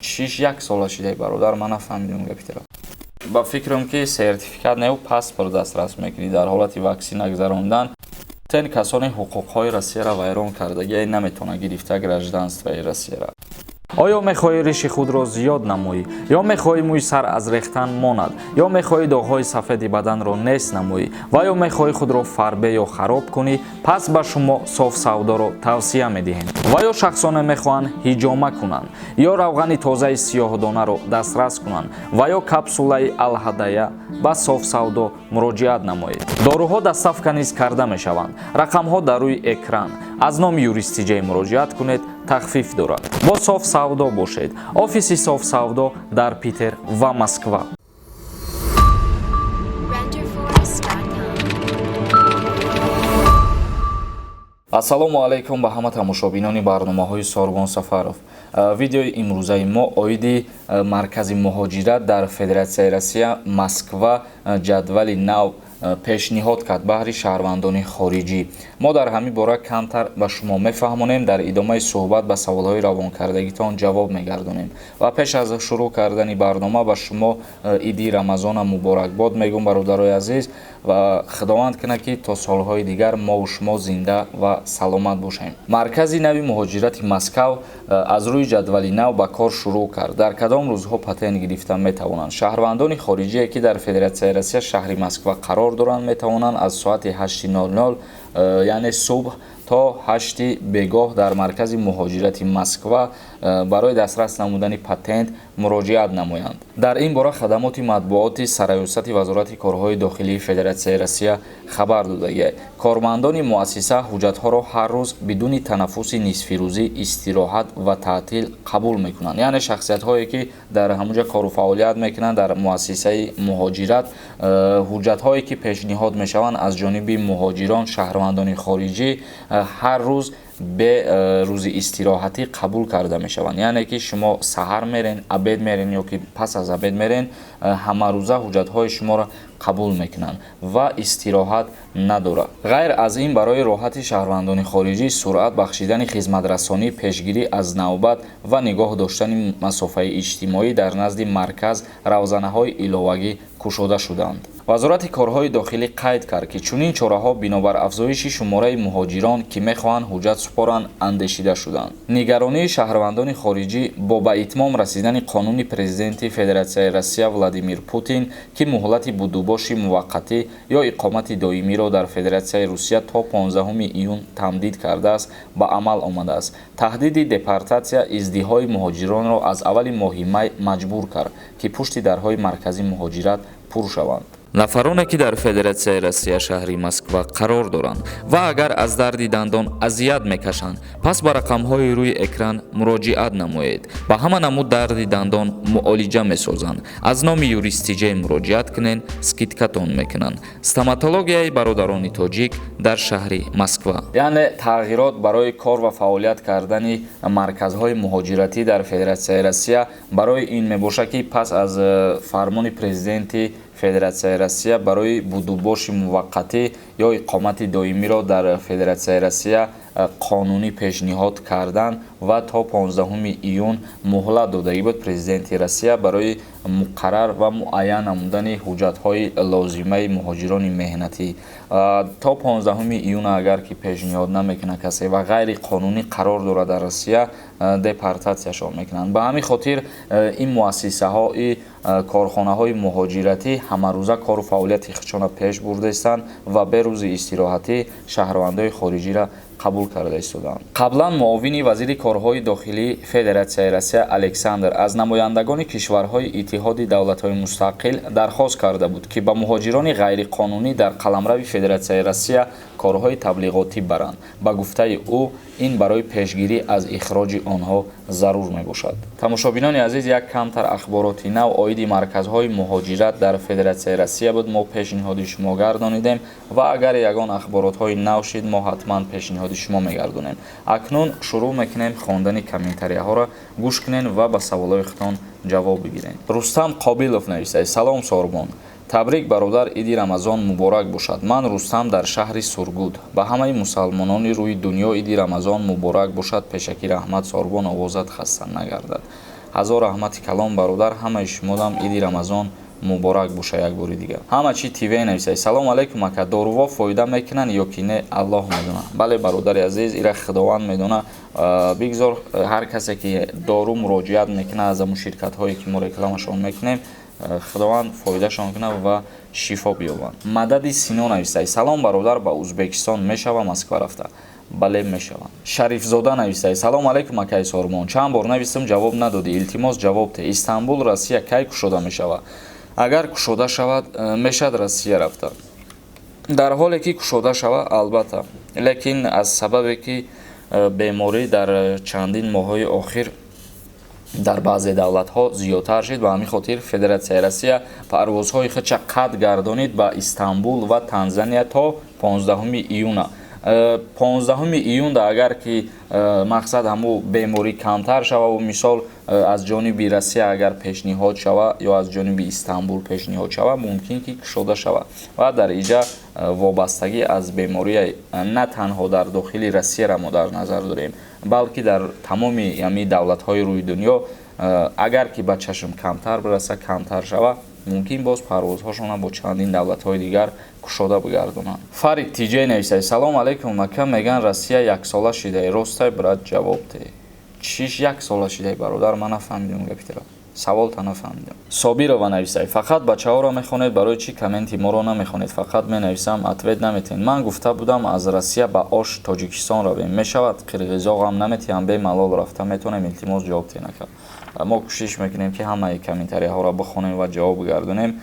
Чиш як сола шидай, бародар, ман нафаҳмидам гапи тира. Ба фикрам, ки сертификат не, паспорт дастрас мекунӣ дар ҳолати ваксина гузарондан. Тен касоне ҳуқуқҳои Россияро вайрон кардагӣ наметавонад гирифта гражданствои Россияро. Оё мехоҳӣ риши худро зиёд намоӣ, ё мехоҳӣ мӯи сар аз рехтан монад, ё мехоҳӣ доғҳои сафеди баданро нест намоӣ ва ё мехоҳӣ худро фарбе ё хароб кунӣ? Пас ба шумо Соф Савдоро тавсия медиҳем. Ва ё шахсоне мехоҳанд ҳиҷома кунанд, ё равғани тозаи сиёҳдонаро дастрас кунанд, ва ё капсулаи Алҳадая, ба Соф Савдо муроҷиат намоед. Доруҳо доставка низ карда мешаванд. Рақамҳо дар рӯи экран. Аз номи Юристиҷей муроҷиат кунед, тахфиф дорад. Бо Соф Савдо бошед. Офиси Соф Савдо дар Питер ва Москва. Renderforest.com. Ассалому алайкум ба ҳама тамошобинони барномаҳои Сорбон Сафаров. Видеои имрӯзаи мо оиди маркази муҳоҷират дар Федератсияи Россия, Москва ҷадвали нав пешниҳод кард баҳри шаҳрвандони хориҷӣ. Мо дар ҳамин бора камтар ба шумо мефаҳмонем, дар идомаи суҳбат ба саволҳои равонкардагитон ҷавоб мегардонем. Ва пеш аз шурӯъ кардани барнома ба шумо иди Рамазона муборакбод мегӯм, бародарои азиз, ва Худованд кунад, ки то солҳои дигар мову шумо зинда ва саломат бошем. Маркази нави муҳоҷирати Москав аз рӯи ҷадвали нав ба кор шурӯъ кард. Дар кадом рӯзҳо патент гирифта метавонанд? Шаҳрвандони хориҷие, ки дар Федератсияи Россия, шаҳри Москва қарор доранд, метавонанд аз соати 8:00, яъне субҳ, то 8 бегоҳ дар маркази муҳоҷирати Москва барои дастрас намудани патент муроҷиат намоянд. Дар ин бора хадамоти матбуоти Сарраёсати Вазорати корҳои дохилии Федератсияи Россия хабар додагист. Кормандони муассиса ҳуҷҷатҳоро ҳар рӯз бидуни танаффуси нисфирӯзӣ, истироҳат ва таътил қабул мекунанд. Яъне шахсиятҳое, ки дар ҳамунҷа кору фаъолият мекунанд дар муассисаи муҳоҷират, ҳуҷҷатҳое, ки пешниҳод мешаванд аз ҷониби муҳоҷирон, шаҳрвандони хориҷӣ, ҳар рӯз бе рӯзи истироҳатӣ қабул карда мешаванд. Яъне ки шумо саҳар мерен, обед мерен ё ки пас аз обед мерен, ҳамарӯза ҳуҷҷатҳои шуморо қабул мекунанд ва истироҳат надорад. Ғайр аз ин, барои роҳати шаҳрвандони хориҷӣ, суръат бахшидани хизматрасонӣ, пешгирӣ аз навбат ва нигоҳ доштани масофаи иҷтимоӣ дар назди марказ равзанаҳои иловагӣ кушода шуданд. Вазорати корҳои дохилӣ қайд кард, ки чунин чораҳо бинобар афзоиши шумораи муҳоҷирон, ки мехоҳанд ҳуҷҷат супоранд, андешида шуданд. Нигаронии шаҳрвандони хориҷӣ бо ба итмом расидани қонуни президенти Федератсияи Россия Владимир Путин, ки муҳлати будубоши муваққатӣ ё иқомати доимиро дар Федератсияи Русия то 15 июн тамдид кардааст, ба амал омадааст. Таҳдиди депортатсия издиҳои муҳоҷиронро аз аввали моҳи май маҷбур кард, ки пушти дарҳои маркази муҳоҷират пур шаванд. Нафароне, ки дар Федератсияи Россия, шаҳри Москва қарор доранд ва агар аз дарди дандон азият мекашанд, пас ба рақамҳои рӯи экран муроҷиат намоед. Ба ҳама намуд дарди дандон муолиҷа месозанд. Аз номи Юристиҷей муроҷиат кунед, скидкатон мекунанд. Стоматологияи бародарони тоҷик дар шаҳри Москва. Яъне тағйирот барои кор ва фаъолият кардани марказҳои муҳоҷиратӣ дар Федератсияи Россия барои ин мебошад, ки пас аз фармони президенти Федератсияи Россия барои будубоши муваққатӣ ё иқомати доимиро дар Федератсияи Россия қонунӣ пешниҳод кардан ва то 15 июн муҳлат додагӣ буд президенти Россия барои муқаррар ва муайян намудани ҳуҷҷатҳои лозимаи муҳоҷирони меҳнатӣ. То 15 июн агар ки пешниҳод намекунад касе ва ғайриқонунӣ қарор дорад дар Россия, депортатсияшон мекунанд. Ба ҳамин хотир ин муассисаҳои корхонаҳои муҳоҷиратӣ ҳамарӯза кору фаъолияти худшонро пеш бурдаистанд ва бе рӯзи истироҳатӣ шаҳрвандои хориҷиро қабул карда истодаанд. Қаблан муовини вазири корҳои дохилии Федератсияи Россия Александр аз намояндагони кишварҳои Иттиҳоди давлатҳои мустақил дархост карда буд, ки ба муҳоҷирони ғайриқонунӣ дар қаламрави Федератсияи Россия корҳои таблиғотӣ баранд. Ба гуфтаи ӯ, ин барои пешгирӣ аз ихроҷи онҳо зарур мебошад. Тамошобинони азиз, як камтар ахбороти нав оиди марказҳои муҳоҷират дар Федератсияи Россия буд, мо пешниҳоди шумо гардонидем ва агар ягон ахборотҳои нав шид, мо ҳатман пешниҳоди шумо мегардонем. Акнун шурӯъ мекунем хондани комментарияҳоро. Гӯш кунед ва ба саволҳои худтон ҷавоб бигиред. Рустам Қобилов нависад: «Салом, Сорбон, табрик, бародар, иди Рамазон муборак бошад. Ман Рустам дар шаҳри Сургут. Ба ҳамаи мусалмонони рӯи дунё иди Рамазон муборак бошад. Пешакӣ раҳмат, Сорбон, овозат хаста нагардад.» Ҳазор раҳмати калон, бародар. Ҳамаи шумодам иди Рамазон муборак боша як бори дигар. Ҳама чи ТВ нависай: «Салому алайкум, ака, доруво фоида мекунанд ё ки не? Аллоҳ медонад». Бале, бародари азиз, ира Худованд медона. Бигзор ҳар касе ки дору муроҷиат мекунад аз ҳамун ширкатҳое ки мо рекламашон мекунем, Худованд фоидашон кунад ва шифо биёбанд. Мадади Сино нависай: «Салом, бародар, ба Узбекистон мешава Москва рафта?» Бале, мешаванд. Шарифзода нависай: «Салом алайкум, акаи Сормон, чанд бор навистам, ҷавоб надодӣ, илтимос, ҷавоб те. Истанбул, Россия кай кушода мешавад? Агар кушода шавад, мешавад Россия рафта, дар ҳоле ки кушода шавад, албатта. Лекин аз сабабе ки беморӣ дар чандин моҳҳои охир дар баъзе давлатҳо зиёдтар шид, ба ҳамин хотир Федератсияи Россия парвозҳои худша қатъ гардонид ба Истанбул ва Танзания то 15 июна. 15 июнда агар ки мақсад ҳамун беморӣ камтар шава, мисол, аз ҷониби Россия агар пешниҳод шава ё аз ҷониби Истанбул пешниҳод шава, мумкин ки кушода шава. Ва дар иҷа вобастагӣ аз бемория на танҳо дар дохили Россияра мо дар назар дорем, балки дар тамоми ҳамин давлатҳои рӯи дунё. Агар ки ба чашм камтар бираса, камтар шава, мумкин боз парвозҳошона бо чандин давлатҳои дигар кушода бигардонанд. Фарид Тиҷей нависай: «Салом алайкум, ака, меган Россия яксола шидай, ростай, брат, ҷавоб те». Чиш яксола шидай, бародар? Ман нафаҳмидам гапитера, саволта нафаҳмидам. Собирова нависай: «Фақат бачаҳоро мехонед, барои чӣ комменти моро намехонед? Фақат менависам, ответ наметиҳед. Ман гуфта будам, аз Россия ба Ош, Тоҷикистон равем, мешавад? Қирғизо ғам наметиҳам, бемалол рафта метавонем. Илтимос, ҷавоб тиҳед, ака». Мо кӯшиш мекунем, ки ҳамаи комментарияҳоро бихонем ва ҷавоб бигардонем.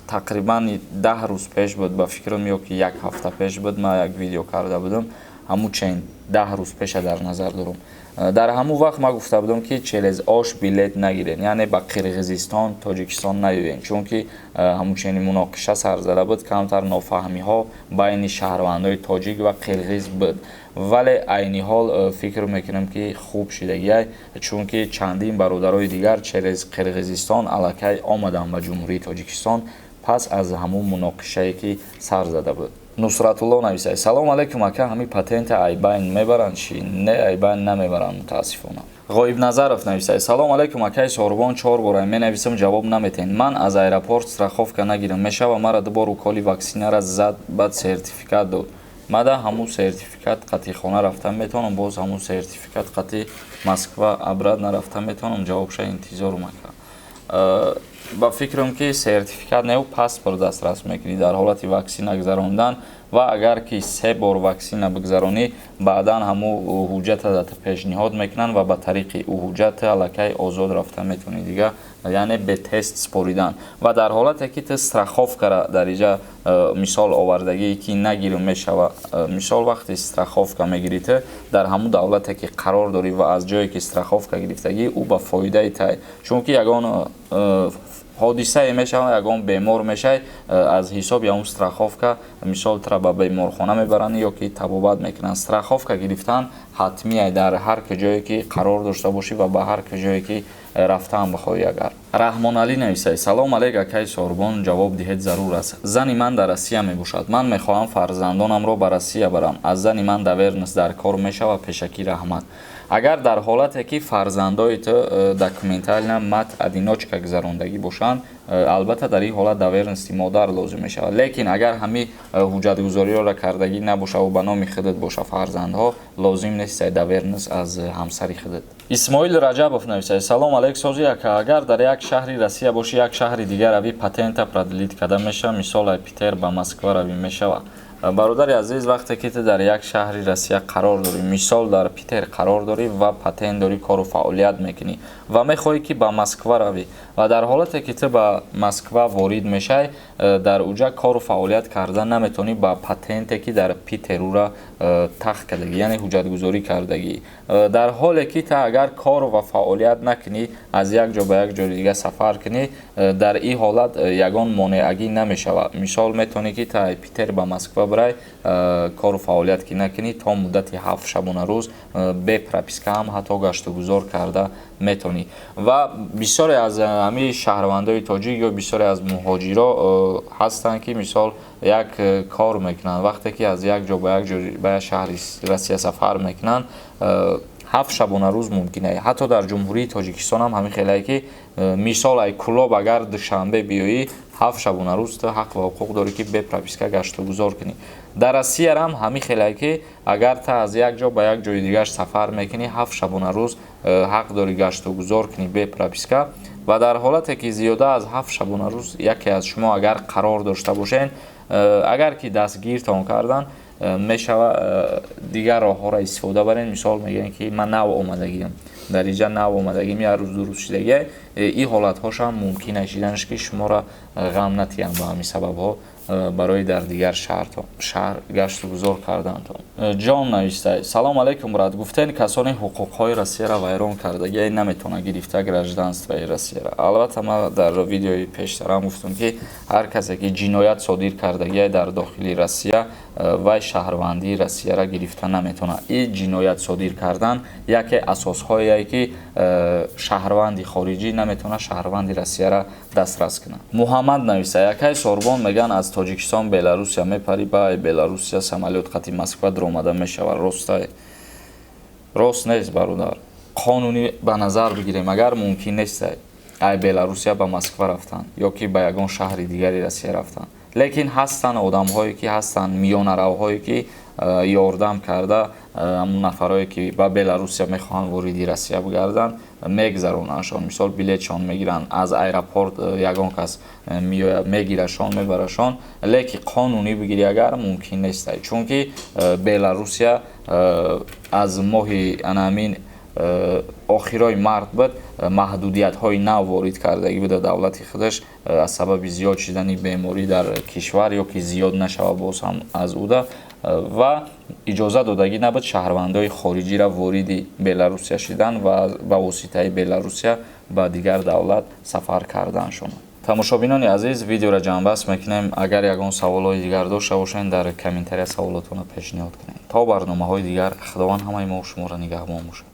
Тақрибан 10 рӯз пеш буд, ба фикрам, ё ки як ҳафта пеш буд, ман як видео карда будам. Ҳамун чен 10 рӯз пеша дар назар дорам. Дар ҳамун вақт ман гуфта будам, ки через Ош билет нагирен, яъне ба Қирғизистон, Тоҷикистон наёен, чунки ҳамун чени муноқиша сар зада буд, камтар нофаҳмиҳо байни шаҳрвандои тоҷик ва қирғиз буд. Вале айни ҳол фикр мекунам, ки хуб шидагиай, чунки чандин бародарои дигар через Қирғизистон аллакай омаданд ба Ҷумҳурии Тоҷикистон пас аз ҳамун муноқишае ки сар зада буд. Нусратулло нависай: «Салом алайкум, ака, ҳамин патента айбайн мебаранд чӣ?» Не, айбайн намебаранд, мутаассифона. Ғоибназаров нависай: «Салом алайкум, акаи Сорбон, чор бора менависам, ҷавоб наметиҳед. Ман аз аэропорт страховка нагирам, мешава? Мара ду бор уколи ваксинара зад, баъд сертификат дод. Мада ҳамун сертификат қатъи хона рафта метавонам? Боз ҳамун сертификат қатъи Москва обратно рафта метавонам? Ҷавобша интизорум, ака». Ба фикрам, ки сертификат неу, паспорт дастрас мекунӣ дар ҳолати ваксина гузарондан. Ва агар ки се бор ваксина бигзаронӣ, баъдан ҳамун ҳуҷҷата пешниҳод мекунанд ва ба тариқи ӯ ҳуҷҷата аллакай озод рафта метавонӣ дига, яъне бе тест споридан. Ва дар ҳолате ки ту страховкара дар иҷа мисол овардагие ки нагирӣ мешава, мисол, вақте страховка мегирӣ, ту дар ҳамун давлате ки қарор дорӣ ва аз ҷое ки страховка гирифтагӣ, ӯ ба фоидаи тай, чунки ягон ҳодисае мешавад, ягон бемор мешавӣ, аз ҳисоби ҳамун страховка, мисол, тура ба беморхона мебаранд ё ки табобат мекунанд. Страховка гирифтан ҳатмие дар ҳар куҷое ки қарор дошта бошӣ ва ба ҳар куҷое ки рафтан бихоҳӣ. Агар Раҳмоналӣ нависай: «Салом алейк, акаи Сорбон, ҷавоб диҳед, зарур аст. Зани ман дар Россия мебошад, ман мехоҳам фарзандонамро ба Россия барам. Аз зани ман доверенность дар кор мешавад? Пешакӣ раҳмат». Агар дар ҳолате ки фарзандои ту документально мать одиночка гузарондагӣ бошанд, албатта, дар ин ҳолат доверенности модар лозим мешавад. Лекин агар ҳамин ҳуҷҷатгузориҳоро кардагӣ набошаву ба номи худат боша фарзандҳо, лозим нест доверенность аз ҳамсари худат. Исмоил Раҷабов нависад: «Салом алейк, сози ака, агар дар як шаҳри Россия бошӣ, як шаҳри дигар равӣ, патента продлить карда мешавад? Мисол, ай Питер ба Москва равӣ, мешавад?» Бародари азиз, вақте ки ту дар як шаҳри Россия қарор дорӣ, мисол, дар Питер қарор дорӣ ва патент дорӣ, кору фаъолият мекунӣ ва мехоҳӣ, ки ба Москва равӣ, ва дар ҳолате ки ту ба Москва ворид мешавӣ, дар уҷа кору фаъолият карда наметавонӣ ба патенте ки дар Питер ура тах кардагӣ, яъне ҳуҷҷатгузорӣ кардагӣ. Дар ҳоле ки ту агар кор ва фаъолият накунӣ, аз як ҷо ба як ҷои дига сафар кунӣ, дар ин ҳолат ягон монеагӣ намешавад. Мисол, метавонӣ, ки та Питер ба Москва бирай, кору фаъолият ки накунӣ, то муддати 7 шабонарӯз бе прописка ҳам ҳатто гаштугузор карда метавонӣ. Ва бисёре аз ҳамин шаҳрвандои тоҷик ё бисёре аз муҳоҷиро ҳастанд, ки, мисол, як кор мекунанд, вақте ки аз як ҷо ба як ҷо, ба як шаҳри Россия сафар мекунанд. 7 шабонарӯз мумкин ай. Ҳатто дар Ҷумҳурии Тоҷикистон ҳам ҳамин хелае, ки мисол, ай Кӯлоб агар Душанбе биёӣ, 7 шабонарӯз ту ҳақ ва ҳуқуқ дорӣ, ки бе прописка гаштугузор кунӣ. Дар Россиярам ҳамин хелае, ки агар ту аз як ҷо ба як ҷои дигар сафар мекунӣ, 7 шабонарӯз ҳақ дорӣ гаштугузор кунӣ бе прописка. Ва дар ҳолате ки зиёда аз 7 шабонарӯз яке аз шумо агар қарор дошта бошед, агар ки дастгиртон кардан, мешава дигар роҳҳоро истифода барем. Мисол, мегӯем, ки ман нав омадагиам дар инҷа, нав омадагим, як рӯз, 2 рӯз шидагия. Ин ҳолатҳошам мумкин шиданаш, ки шуморо ғам натиҳанд ба ҳамин сабабҳо барои дар дигар шаҳр гаштугузор кардантон. Ҷон нависта: «Салом алейкум, брат. Гуфтен, касоне ҳуқуқҳои Россияро вайрон кардагия, наметавона гирифта гражданствои Россияро». Албатта, ман дар видеои пештарам гуфтам, ки ҳар касе ки ҷиноят содир кардагия дар дохили Россия, вай шаҳрвандии Россияро гирифта наметавонад. Ин ҷиноят содир кардан яке асосҳое, ки шаҳрванди хориҷӣ наметавонад шаҳрванди Россияро дастрас кунад. Муҳаммад нависта: «Якай Сорбон, меган, аз Тоҷикистон Беларусия мепарӣ, ба Беларусия самолёт қати Москва дуромада мешавад. Ростай?» Рост нест, бародар. Қонунӣ ба назар бигирем агар, мумкин нест ай Беларусия ба Москва рафтан ё ки ба ягон шаҳри дигари Россия рафтан. Лекин ҳастанд одамҳое ки ҳастанд, миёнаравҳое ки ёрдам карда, ҳамун нафарое ки ба Беларусия мехоҳанд вориди Россия бигарданд, мегзаронандшон. Мисол, билетшон мегиранд аз аэропорт, ягон кас меояд, мегирашон, мебарашон. Лекин қонунӣ бигирӣ агар, мумкин нест, чунки Беларусия аз моҳи анаамин охирои март буд, маҳдудиятҳои нав ворид кардагӣ буда давлати худаш аз сабаби зиёд шудани беморӣ дар кишвар ё ки зиёд нашавад боз ҳам аз уда, ва иҷоза додагӣ набуд шаҳрвандои хориҷиро вориди Беларусия шидан ва ба воситаи Беларусия ба дигар давлат сафар карданшон. Тамошобинони азиз, видеоро ҷамъбаст мекунем. Агар ягон саволҳои дигар дошта бошед, дар комментария саволотонро пешниҳод кунед. То барномаҳои дигар, Худованд ҳамаи мо шуморо нигаҳбон бошад.